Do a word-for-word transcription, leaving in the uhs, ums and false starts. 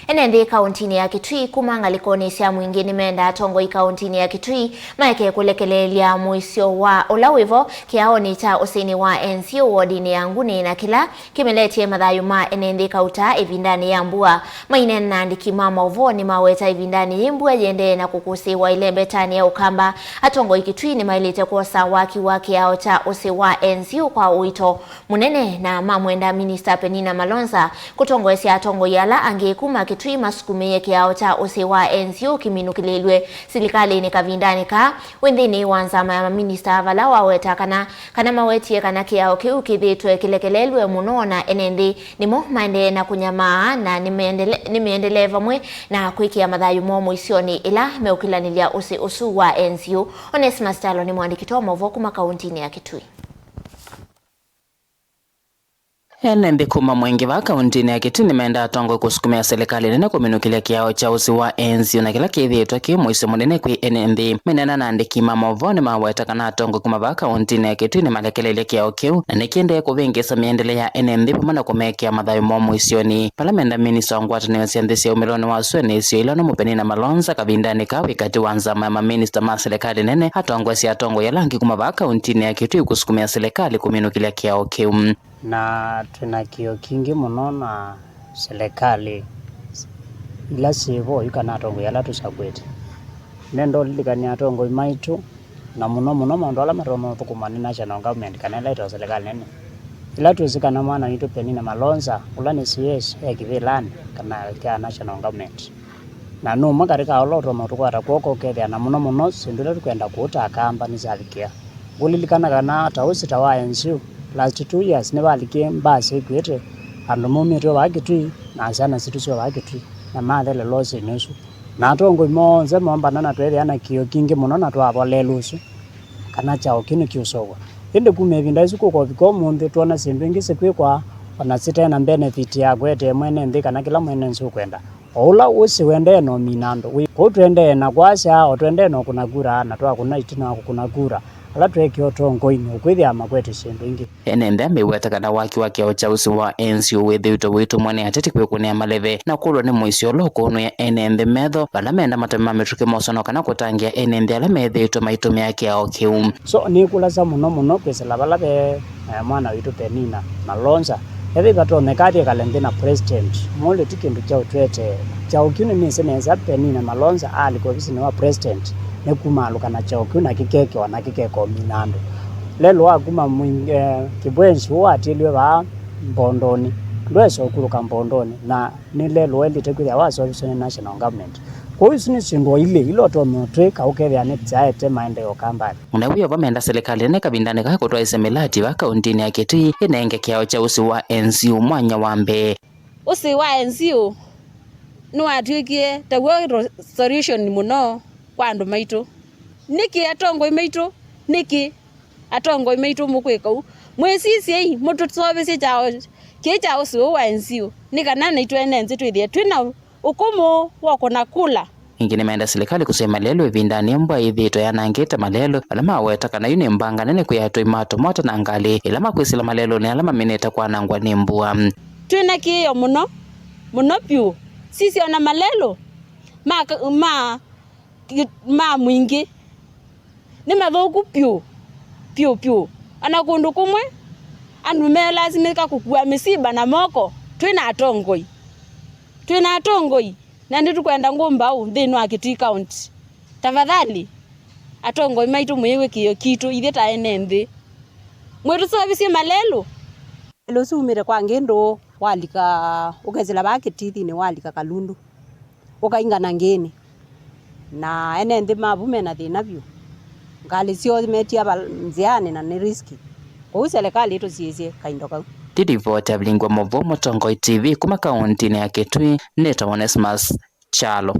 Ene nthĩ kaũntinĩ ya Kitui kuma ngalĩkonĩ sya mũingĩ nĩmendaa atongoi kaũntinĩ ya Kitui maeke kũlekeleelya mũisyo wa ũla wĩvo kĩaonĩ kya ũsĩnĩ wa N C O wodinĩ ya Nguni na kĩla kĩmeletye mathayũ ma ene nthĩ kauta ĩvindanĩ ya mbua. Maineena na andĩki ma maũvoo nĩmaweta ĩvindanĩ yĩĩ mbua yĩendee na kũkũsĩĩwa ĩlembetanĩ ya Ũkamba, atongoi Kitui nĩmaĩlĩte kwosa waki wa kĩao kya ũsĩ wa N C O kwa ũito mũnene na mamwenda Minista Penina Malonza kũtongoesya atongoi ala angĩ kuma Kitui masukumĩĩe kĩao kya ũsĩ wa N C O kĩminũkĩlĩlw'e silikalĩnĩ kavindanĩ kaa wĩ nthĩnĩ wa nzama ya maminista, vala waweta kana, kana mawetie kana kĩao kĩu kĩthĩĩtwe kĩlekelelw'e mũno na ene nthĩ nĩmo maendee na kũnyamaa na nĩmeendele-, nĩmeendelee vamwe na kwĩkĩa mathayũ moo mũisyonĩ ĩla meũkĩlanĩlya ũsĩ ũsu wa N C O. Onesmus Kyalo nĩ mũandĩki witũ wa maũvoo kuma kaũntinĩ ya Kitui. Ene nthĩ kuma mũingĩ vaa kaũntinĩ ya Kitui nĩmendaa atongoi kũsukumĩa silikalĩ nene kũminũkĩlya kĩao kya ũsĩ wa N C O na kĩla kĩthĩĩtwe kĩ mũisyo mũnene kwĩ ene nthĩ. Maineena na andĩki ma maũvoo nĩmaweta kana atongoi kuma vaa kaũntinĩ ya Kitui nĩmalekelelye kĩao kĩu na nĩkĩendee kũvĩngĩĩsa mĩendele ya ene nthĩ vamwe na kũmekĩa mathayũ moo mũisyonĩ. Vala menda minista wa ngwatanĩo sya nthĩ sya umĩlonĩ wa sua na isio ila nũmũ Penina Malonza kavindanĩ kaa wĩ katĩ wa nzama ya maminista ma silikalĩ nene, atongoesye atongoi ala angĩ kuma vaa kaũntinĩ ya Kitui kũsukumĩa silikalĩ kũminũkĩlya kĩao kĩu. Na twĩ na kĩo kingĩ mũno na silikalĩ ila syĩ vo yu kana atongoi ala tũsakũĩte. Nenda ũlilikany'a atongoi maitũ, na mũno mũno maũndũ ala matonya ũthũkũmwa nĩ national government kana ĩla ĩtawa silikalĩ nene. Ĩla twĩsĩ kana mwana witũ Penina Malonza, ũla nĩ C S, e kĩvĩlanĩ kana kya national government. Na nĩ ũmwe katĩ ka ũla ũtonya ũtũkwata kw'oko ũkethĩa na mũno mũno syĩndũ ila tũkwenda kũũta Akamba nĩsyavikĩa. Ngũlilikana kana ta ũsĩ ta wa N C O, last two years nĩvalikie mbasi ĩkuĩte andũ maumĩte o vaa Kitui na syana sitũ syo vaa Kitui, na mathelelwa ũsĩnĩ ũsu. Na atongoi monthe moombana na tweethĩa na kĩo kingĩ mũno na twavolela ũsu kana kyaũ kĩu nĩkĩũseũvw'a. Ĩndĩ kuma ĩvinda ĩsu kũka ũvika ũmũnthĩ, twona syĩndũ ingĩ sikwĩkwa o na site na benefit ya kũetee mwene nthĩ kana kĩla mwene nthĩ ũkwenda. O ũla ũsĩ wendee na ũmina andũ wĩ kũu, twendee na kwasya, o twendee na ũkũna kura, na twakũna ĩtina wa kũkũna kura, ala tweekie ũtongoinĩ ũkwĩthĩa makwete syĩndũ ingĩ. Ene nthĩ meweta kana waki wa kĩao kya ũsĩ wa N C O wĩthĩĩtwe ũitũmwa nĩ ateti kwĩkũnĩa maleve na kũlwa nĩ mũisyo ũla ũkũnũĩa ene nthĩ metho vala menda matemi ma mĩtũkĩ mosonoo kana kũtangĩĩa ene nthĩ ala methĩĩtwe maitũmĩa kĩao kĩu. So, nĩkũlasya mũno mũno kwĩsĩla vala ve eh, mwana witũ Penina Malonza. Ethĩwa vatonyeka athi ekale nthĩ na president, mũlye ti kĩndũ kyaũ twetee. Kyaũ kĩu nĩnĩsĩ nesa Penina Malonza alika ovisinĩ wa president, nĩkumaalũka na kyaũ kĩu na kĩkekewa na kĩkeka ũmina andũ. Lelũ wa kuma Mwingi, eh, Kibwenzi ũũ watiĩlwe vaa Mbondonĩ, ndwesa ũkulũka Mbondonĩ, na nĩ lelũ waĩlĩte kwĩthĩa waseũvisye nĩ national government. Kwoou isu nĩ syĩndũ o ilĩ ila ũtonya ũtwĩka ũkethĩa nĩsyaete maendeeo Kambanĩ. Mũnai wĩ o vamenda silikalĩ nene kavindanĩ kaa kũtwaĩsya mĩlati vaa kaũntinĩ ya Kitui ĩnenge kĩao kya ũsĩ wa N C O mwanya wa mbee. Ũsĩ wa N C O nĩwatw'ĩkie taw'o restoration mũno kwa andũ maitũ. Nĩkĩ atongoi maitũ? Nĩkĩ atongoi maitũ mũkwĩka ũu? Mwĩsisyei, mũtũseũvĩsye kyaũ kĩĩ kya ũsĩ ũũ wa N C O, nĩ kana naitũ ene nthĩ twĩthĩe twĩ na ũkũmũ wa kũna kula. Ĩngĩ nĩmenda silikalĩ kũseo malelũ ĩvindanĩ mbua ĩthĩĩtwe yanangĩte malelũ, vala maweta kana yu nĩ mbanga nene kwĩ atũi ma tũmota na ngalĩ ĩla makwĩsĩla malelũnĩ ala maminĩte kwanangwa nĩ mbua. Twĩ na kĩĩo mũno, mũno vyũ. Sisya ona malelũ ma, ma, ma Mwingi nĩ mathũku vyũ, vyũ, vyũ. Ona kũndũ kũmwe andũ melasimĩka kũkua mĩsiba na moko. Twĩ na atongoi. Twĩ na atongoi, na nĩtũkwenda ngũmbaũ nthĩnĩ wa Kitui County. Tafadhali, atongoi maitũ mwĩw'e kĩĩo kitũ ithyĩ ta ene nthĩ. Mwĩtũseũvisye malelũ. Malelũ ũsu umĩte kwa Ngĩndũ, walika, ũkesĩla vaa Kĩtithinĩ, walika Kalundu, ũkaingana Ngĩĩnĩ. Na ene nthĩ mavu mena thĩna vyũ. Ngalĩ syoo metia val-, nzĩanĩ na nĩ riski. Kwoou selekalĩ ĩtũsiĩĩsye kaindo kau. Ndilivoti ya Vilingwa Mauvoo, Mũtongoi T V, kuma kaũntinĩ ya Kitui, nĩtawa Onesmus Kyalo.